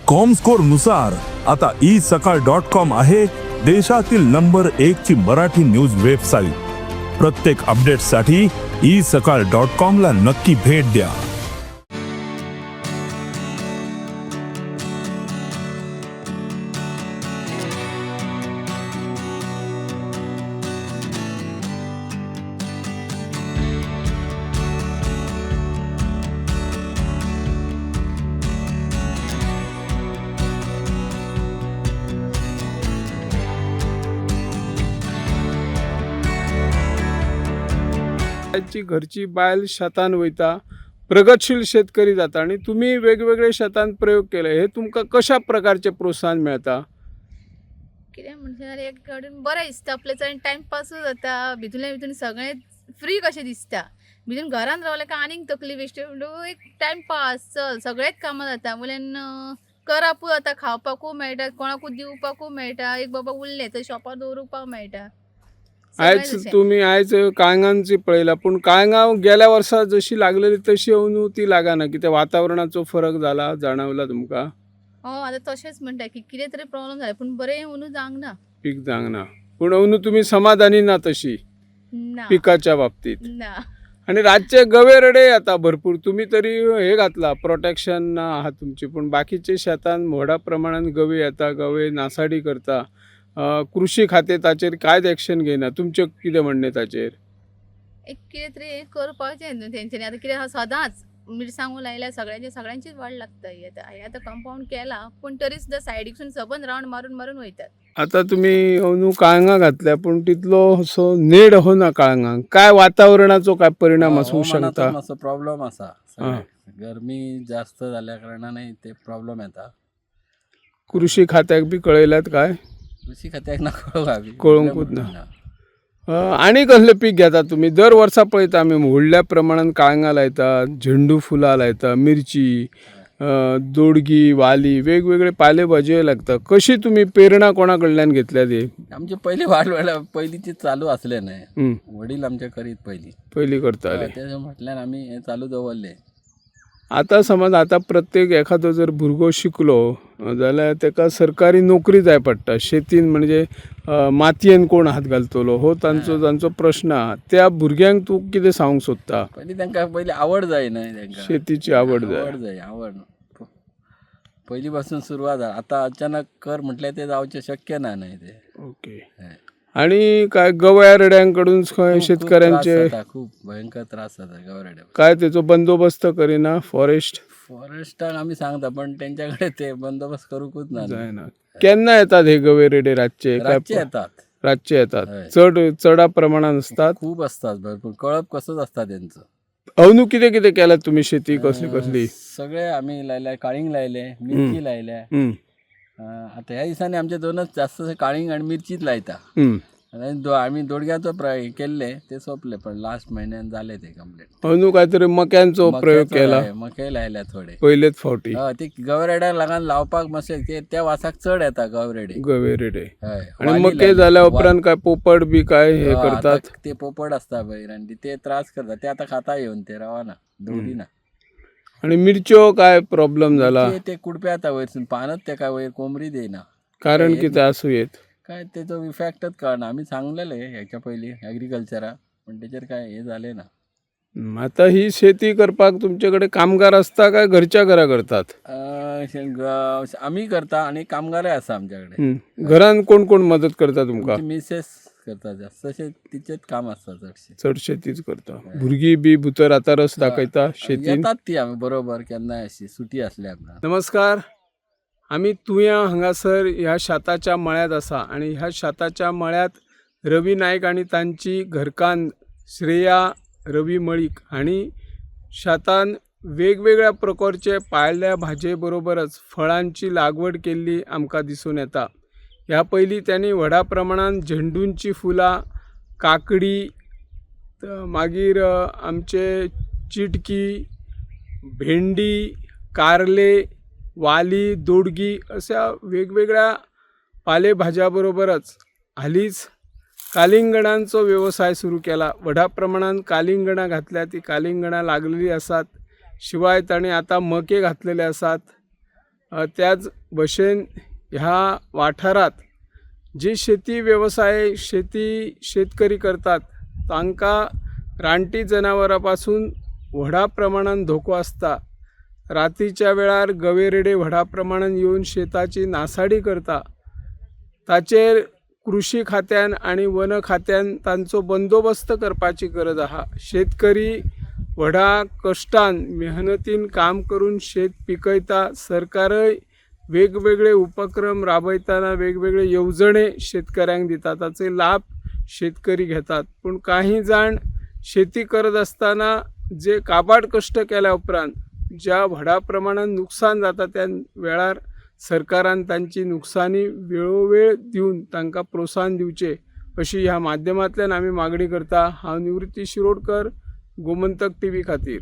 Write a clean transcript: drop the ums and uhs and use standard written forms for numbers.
Comscore नुसार आता E सकाळ डॉट कॉम आहे देशातील नंबर एक ची मराठी न्यूज वेबसाईट. प्रत्येक अपडेटसाठी ई सकाळ डॉट कॉम ला नक्की भेट द्या. त्यांची घरची बायल शेतान वयता, प्रगतशील शेतकरी जाता आनी तुमी वेगवेगळे शेतान प्रयोग केले, हे तुमकां कशा प्रकारचें प्रोत्साहन मेळटा? कितें म्हणशार एक कडेन बरें दिसता आपलें आनी टायमपासूय जाता. भितूनल्या भितून सगळें फ्री कशें दिसता. भितून घरान रावलें काय आनीक तकली बेश्टी, म्हणटकूच एक टायमपास चल सगळेच कामां जाता. वयल्यान करपूय जाता, खावपाकूय मेळटा, कोणाकूय दिवपाकूय मेळटा. एक बाबा उरलें तर शॉपार दवरुपाक मेळटा. सगळें आयज तशें. तुमी आयज काळंगांची पळयला, पूण काळंगां गेल्या वर्सा जशी लागलेली तशी अंदू ती लागना. कितें वातावरणाचो फरक जाला, जाणवला तुमकां? हय, आतां तशेंच म्हणटा की कितें तरी प्रॉब्लम जालें, पूण बरें अंदू जावंक ना. पीक जावंक ना, पूण अंदू तुमी समाधानी ना तशी ना. पिकाच्या बाबतीत? ना. आनी रातचे गवे रडे येता भरपूर. तुमी तरी हे घातला, प्रोटेक्शन आहा तुमची, पूण बाकीचे शेतान व्हडा प्रमाणान गवे येता, गवे नासाडी करता. कृषी खातें ताचेर कांयच एक्शन घेयना. तुमचें कितें म्हणणें ताचेर? एक कितें तरी हें करपाचें न्हू तेंच्यांनी. आतां कितें आसा, सदांच मिरसांगो लायल्या सगळ्यांचे, सगळ्यांचीच वाड लागता ही. आतां हें आतां कंपावंड केलां, पूण तरी सुद्दां सायडीकसून सबंद रावंड मारून मारून वयतात. आतां तुमी अंदू काळंगां घातल्या, पूण तितलो असो नेट हो ना काळंगांक. काय वातावरणाचो काय परिणाम आसूंक शकता? मातसो प्रॉब्लम आसा सगळ्याक. गरमी जास्त जाल्या कारणानय ते प्रॉब्लम येता. कृषी खात्याक बी कळयल्यात काय? कृषी खात्याक ना कळोवंक आमी. कळोवंकूच ना. आनी कसलें पीक घेता तुमी? दर वर्सा पळयता आमी व्हडल्या प्रमाणान काळंगां लायतात, झेंडू फुलां लायता, मिरची, दोडगी, वाली, वेगवेगळे पाले भाजयो लागता. कशी तुमी प्रेरणा कोणा कडल्यान घेतल्या ती? आमचे पयली वाड वेळा पयलींची चालू आसले न्हय, हं, वडील आमचे करीत पयलीं. पयलीं करताले. तेजे म्हटल्यार आमी हें चालू दवरलें. आतां समज आतां प्रत्येक एखादो जर भुरगो शिकलो जाल्यार ताका सरकारी नोकरी जाय पडटा. शेतीन म्हणजे मातयेन कोण हात घालतलो हो तांचो तांचो प्रश्न आहा. त्या भुरग्यांक तूं कितें सांगूंक सोदता? पयलीं तांकां पयलीं आवड जाय न्हय तांकां. शेतीची आवड जाय. आवड जाय, आवड पयलीं पासून सुरवात जाता. आतां अचानक कर म्हटल्यार तें जावचें शक्य ना न्हय तें. ओके. हय. आणि काय गव्या रेड्यांकडून खंय खूब- खूब त्रास शेतकऱ्यांचे जाता, खूब भयंकर त्रास जाता गवरेड्या. काय तेचो बंदोबस्त करिना फॉरेस्ट? फॉरेस्टाक आमी सांगता, पण तेंच्या कडेन ते बंदोबस्त करूंकूच ना न्हय. जायना. केन्ना येतात हे गवे रेडे? रातचे काय? रातचे येतात. रातचे येतात. हय. चड चडा प्रमाणान असतात. खूब असतात, भरपूर कळप कसोच असता तेंचो. अंदू कितें कितें केलां तुमी शेती कसली कसली? सगळे आमी लायल्या, काळींग लायले, मिरची लायल्या. हं, आता ह्या दिसांनी आमचे दोनच जास्त काळींग आणि मिरचीच लायता. हं. आनी आमी दोडग्याचो प्रयोग केल्ले ते सोंपले, पण लास्ट म्हयन्यान जाले ते कंप्लीट. अंदू काय तरी मक्यांचो प्रयोग केला? मके लायल्या थोडे. पयलेच फावटी. हय, ते गवरेड्याक लागून लावपाक मातशें ते त्या वासाक चड येता गवरेडे. गवे रेडे. हय. आणि वाली मके लायल्या. जाल्या उपरांत काय पोपट बी काय हे हय, आता करतात? ते पोपट असता पळय आनी ते त्रास करतात. ते आता खाता येवन ते रावना, दवरिना. आणि मिरच्यो काय प्रॉब्लेम जाला? ते कुडपे आता वयरसून पानच तेका वयर कोमरी देना. कारण कितें आसूं येत? काय तेचो इफेक्टच कळना. आमी सांगलेले हेच्या पयलीं एग्रीकल्चरा, पण तेचेर काय हे जालें ना. आता ही शेती करपाक तुमचे कडेन कामगार आसता काय घरच्या घरा करतात? आमी करता आनी कामगारय आसा आमच्या कडेन. घरान कोण कोण मदत करता तुमकां? आमची मिसेस करता जास्त, तशें तिचेच काम आसता चडशें. चड शेतीच करता. भुरगीं बी भितर आतां रस दाखयता शेतीन? येतात ती आमी बरोबर केन्नाय अशी सुटी आसल्या उपरांत. नमस्कार, आमी तुयां हांगासर ह्या शेताच्या मळ्यांत आसा आनी ह्या शेताच्या मळ्यांत रवी नायक आनी तांची घरकान्न श्रेया रवी मळीक हांणी शेतान वेगवेगळ्या प्रकारचे पाळल्या भाजये बरोबरच फळांची लागवड केल्ली आमकां दिसून येता. ह्या पयलीं तांणी व्हडा प्रमाणान झेंडूंची फुलां, काकडी, मागीर आमचे चिटकी, भेंडी, कारले, वाली, दोडगी अशा वेगवेगळ्या पालेभाज्याबरोबरच हालींच कालिंगडांचो वेवसाय सुरू केला. व्हडा प्रमाणान कालिंगडां घातल्या, ती कालिंगडां लागलेली आसात. शिवाय ताणें आतां मके घातलेले आसात. त्याच भशेन ह्या वाठारांत जी शेती वेवसाय शेती शेतकरी करतात तांकां रानटी जनावरां पासून व्हडा प्रमाणान धोको आसता. रातीच्या वेळार गवे रेडे व्हडा प्रमाणान येवन शेताची नासाडी करता. ताचेर कृशी खात्यान आनी वन खात्यान तांचो बंदोबस्त करपाची गरज आहा. शेतकरी व्हडा कश्टान मेहनतीन काम करून शेत पिकयता. सरकारय वेगवेगळे उपक्रम राबयतना वेगवेगळे येवजणे शेतकऱ्यांक दिता, ताचे लाभ शेतकरी घेतात. पूण काही जाण शेती करत आसतना जे काबाड कश्ट केल्या उपरांत ज्या व्हडा प्रमाणान नुकसान जाता त्या वेळार सरकारान तांची नुकसानी वेळोवेळ दिवन तांकां प्रोत्साहन दिवचें अशी ह्या माध्यमांतल्यान आमी मागणी करता. हांव निवृत्ती शिरोडकर, गोमंतक टीव्ही खातीर.